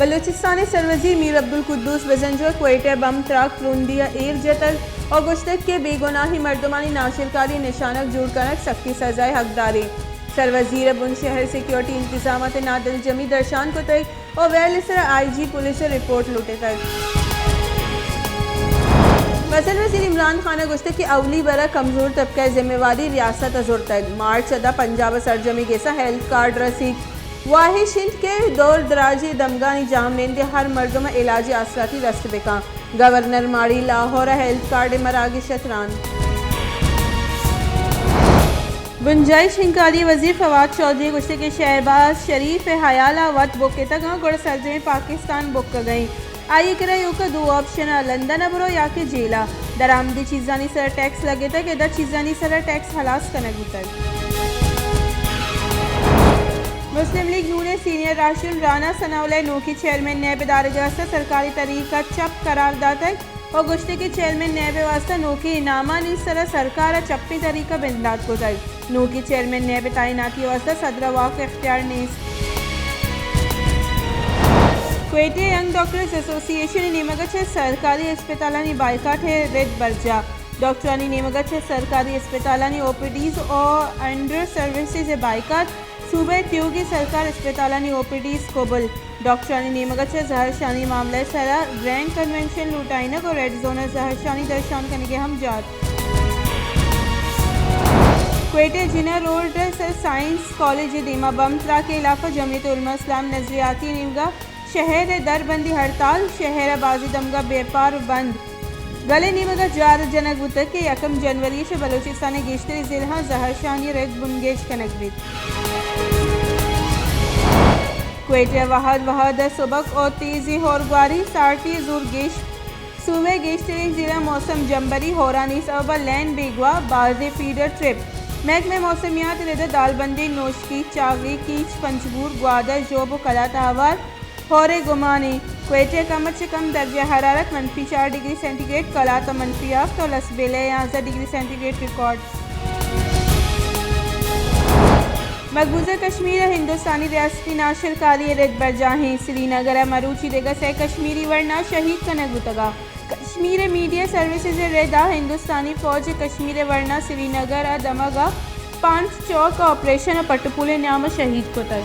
بلوچستان ءِ سروزیر میر عبدالقدوس بزنجو ءَ کوئٹہ ءَ بمب تراک ترندی ءَ ایر جتگ ءُ گوشتگ کہ بے گناہیں مردمانی ناشرکاری ءِ نشانگ جوڑ کنگ سکیں سزا ءِ حقداریں۔ سروزیر ءَ بنشہر سیکورٹی انتظامات ءِ نادلجمی درشان کتگ ءُ ویل ءِ سرا آئی جی پولیس ءَ رپورٹ لوٹتگ۔ وزیر عمران خان ءَ گوشتگ کہ اولی بر ءَ کمزور طبقہ ءِ ذمہ واری ریاست ءَ زرتگ، مارچ ءَ داں پنجاب ءَ سرجمیں گیسا ہیلتھ کارڈ رسیت۔ واہش انت کہ دور دراجیں دمگانی جاہمنندیں ہر مردم ءَ علاج ءِ آسراتی رست بکن۔ گورنر ماڑی لاہور ءَ ہیلتھ کارڈ ءِ مراگش ءَ تران۔ بنجاہی شنگکاری ءِ وزیر فواد چوہدری ءَ گوشتگ کہ شہباز شریف ءِ ہیال ءَ وت بکتگ آں، گڑا سرجمیں پاکستان بکگ ءَ انت۔ آئی ءِ کرا ایوک ءَ دو آپشن ءَ، لندن ءَ برو یا کہ جیل ءَ۔ درآمدیں چیزانی سرا ٹیکس لگتگ، ادا چیزانی سرا ٹیکس ہلاس کنگ بوتگ۔ مسلم لیگ نون ءِ سینئر راہشون رانا ثناء اللہ ءَ نوکیں چیئرمین نیب ءِ دارگ ءِ واستہ سرکاری طریقہ چپ قرار داتگ ءُ گوشتگ کہ چیئرمین نیب ءِ واستہ نوکیں انعامانی سرا سرکار ءَ چپیں طریقہ بندات کتگ۔ نوکیں چیئرمین نیب ءِ تعیناتی ءِ واستہ صدر ءَ وفد اختیار نیست۔ کوئٹہ ءَ ینگ ڈاکٹرز ایسوسی ایشن ءِ نیمگ ءَ چہ سرکاری ہسپتالانی بائیکاٹ ءِ رد برجاہ۔ ڈاکٹرانی نیمگ ءَ چہ سرکاری ہسپتالانی او پی ڈیز ءُ انڈر سروسز ءِ بائیکاٹ۔ صوبہ ءِ تیوگیں سرکار ہسپتالانی او پی ڈیز قبل۔ ڈاکٹرانی نیمگ ءَ چہ زہرشانی معاملہ ءِ سرا گرینڈ کنونشن لوٹائینگ ءُ ریڈ زون ءَ زہرشانی درشان کنگ ءِ ہم جہد۔ کوئٹہ ءِ جناح روڈ ءِ سر سائنس کالج ءِ دیما بمب تراک ءِ ہلاپ ءَ جمعیت علماء اسلام نظریاتی نیمگ ءَ شہر ءِ دربندی ہڑتال، شہر ءِ بازیں دمگ ءَ بیپار بند۔ گل ءِ نیمگ ءَ جار جنگ بوتگ کہ یکم جنوری ءَ چہ بلوچستان ءِ گیشتریں ضلعاں زہرشانی ءِ رد بنگیج کنگ بیت۔ کوئٹہ ءَ وہد وہد ءَ سبک ءُ تیزیں ہور گواری، سارتی ءِ زور گیش۔ صوبہ ءِ گیشتریں ضلع موسم جمبری، ہورانی سبب ءَ لین بیگواہ، بازیں فیڈر ٹرپ۔ محکمہ موسمیات ءِ رد ءَ دالبندیں نوشکی، چاغی، کیچ، پنجگور، گوادر، ژوب ءُ قلات ءَ ہوار ہور ءِ گمانے۔ کوئٹہ ءَ کم ءَ چہ کم درجہ حرارت منفی چار ڈگری سینٹی گریڈ، قلات ءَ منفی ہفت ءُ لسبیلہ ءَ یازدہ ڈگری سینٹی گریڈ ریکارڈ۔ مقبوضہ کشمیر ءَ ہندوستانی ریاستی ناشرکاری ءِ رد برجاہیں۔ سری نگر ءَ مروچی دگہ سئے کشمیری ورنا شہید کنگ بوتگ ءُ کشمیر ءِ میڈیا سروسز ءِ رد ءَ ہندوستانی فوج ءِ کشمیر ءِ ورنا سری نگر ءِ دمگ ءَ پانچ چوک ءَ آپریشن ءُ پٹ ءُ پول ءِ نیام ءَ شہید کتگ۔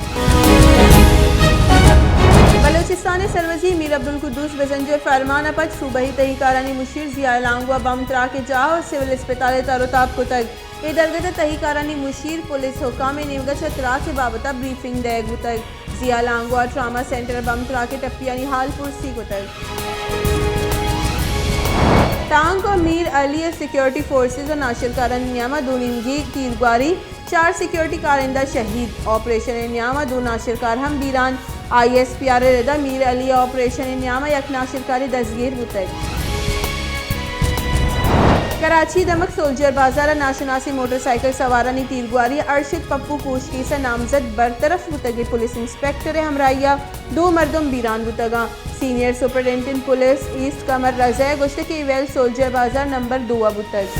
بلوچستان ءِ سروزیر میر عبدالقدوس بزنجو ءِ فرمان ءَ پد صوبائی تہی کارانی مشیر ضیاء لانگو ءَ بمب تراک ءِ جاہ ءُ سول اسپتال ءِ تر ءُ تاب کتگ۔ اے درگت ءَ تہی کارانی مشیر پولیس حکام ءِ نیمگ ءَ چہ تراک ءِ بابت ءَ بریفنگ دئیگ بوتگ۔ ضیاء لانگو ءَ ٹراما سینٹر ءَ بمب تراک ءِ ٹپیانی حال پرسی کتگ۔ ٹانک ءُ میر علی ءِ سیکورٹی فورسز ءُ ناشرکارانی نیام ءَ دو نیمگی تیرگواری، چار سیکورٹی کارندہ شہید۔ آپریشن ءِ نیام ءَ دو ناشرکار ہم بیران۔ آئی ایس پی آر ءِ رد ءَ میر علی ءِ آپریشن ءِ نیام ءَ یک ناشرکارے دزگیر بوتگ۔ کراچی ءِ دمگ سولجر بازار ءَ ناشناسیں موٹر سائیکل سوارانی تیرگواری ءَ ارشد پپو کوشکیس ءِ نامزد برطرف بوتگیں پولیس انسپکٹر ءِ ہمراہی ءَ دو مردم بیران بوتگ اَنت۔ Senior superintendent police east Qamar Raza ءَ گوشتگ کہ اے ویل سولجر بازار نمبر دو ءَ بوتگ۔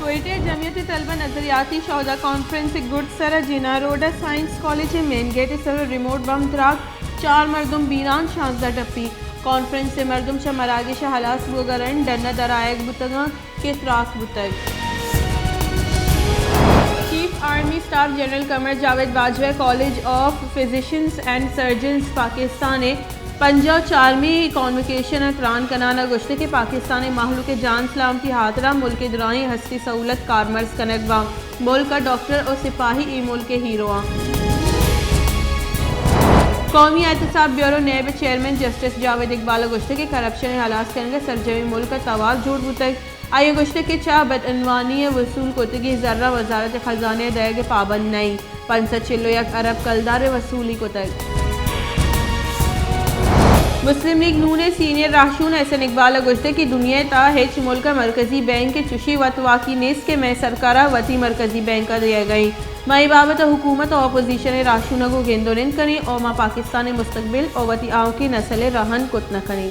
کوئٹہ ءَ جمعیت طلبہ نظریاتی شہدا کانفرنس ءِ گڈ سر ءَ جناح روڈ ءَ سائنس کالج ءِ مین گیٹ ءِ سر ءَ ریموٹ بمب تراک، چار مردم بیران، شانزدہ ٹپی۔ کانفرنس ءِ مردم چہ مراگش ءَ ہلاس بوگ ءَ رند ڈن ءَ در آیگ بوتگ اَنت کہ تراک بوتگ۔ Chief army staff general Qamar Javed Bajwa ءَ college of physicians and surgeons Pakistan ءِ پنجاہ ءُ چارمی کانوکیشن ءَ تران کنان ءَ گوشتگ کہ پاکستان ءِ مہلوک ءِ جان سلامتی ءِ ہاترا ملک ءِ درائیں ہستی سہولت کارمرز کنگ باں۔ ملک ءِ ڈاکٹر ءُ سپاہی اے ملک ءِ ہیرو آں۔ قومی احتساب بیورو نیب ءِ چیئرمین جسٹس جاوید اقبال ءَ گوشتگ کہ کرپشن ءِ ہلاس کنگ ءَ سرجمیں ملک ءَ توار جوڑ بوتگ۔ آئی ءَ گوشتگ کہ چہ بدعنوانی ءِ وصول کتگیں زر ءَ وزارت خزانہ ءَ دئیگ ءِ پابند نہ اِنت، پنچ سد چل ءُ یک ارب کلدار ءِ وصولی کتگ۔ مسلم لیگ نون ءِ سینئر راہشون احسن اقبال ءَ گوشتگ کہ دنیا ءِ تہا ہچ ملک ءَ مرکزی بینک ءِ چشیں وت واکی نیست کہ مئے سرکار ءَ وتی مرکزی بینک ءَ دئیگ ءَ اِنت۔ ما اے بابت ءَ حکومت ءُ اپوزیشن ءِ راہشوناں گوں گند ءُ نند کنیں ءُ ما پاکستان ءِ مستقبل ءُ وتی آؤکیں نسل ءِ رہن کت نہ کنیں۔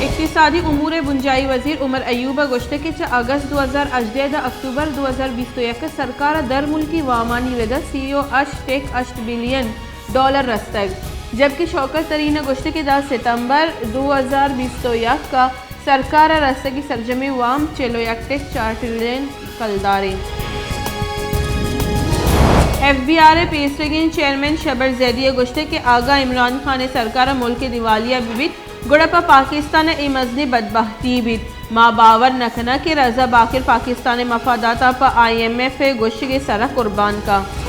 اے اقتصادی امور ءِ بنجاہی وزیر عمر ایوب ءَ گوشتگ کہ چہ اگست دو ہزار ہژدہ ءَ داں اکتوبر دو ہزار بیست ءُ یک ءَ سرکار ءَ درملکی وامانی رد ءَ سی ءُ ہشت ٹک ہشت بلین ڈالر رستگ، جبکہ شوکت ترین ءَ گوشتگ کہ داں ستمبر دو ہزار بیست ءُ یک ءَ سرکار ءَ رستگیں سرجمیں وام چل ءُ یک ٹک چار ٹریلین کلدار اِنت۔ ایف بی آر ءِ پیسریگیں چیئرمین شبر زیدی ءَ گوشتگ کہ اگاں عمران خان ءِ سرکار ءِ ملک ءِ دیوالیہ بہ بیت، گڑا پہ پاکستان ءَ اے مزنیں بدبہتی بیت۔ ما باور نہ کناں کہ رضا باقر پاکستان ءِ مفاداتاں پہ آئی ایم ایف ءِ گوشگ ءِ سرا قربان کنت۔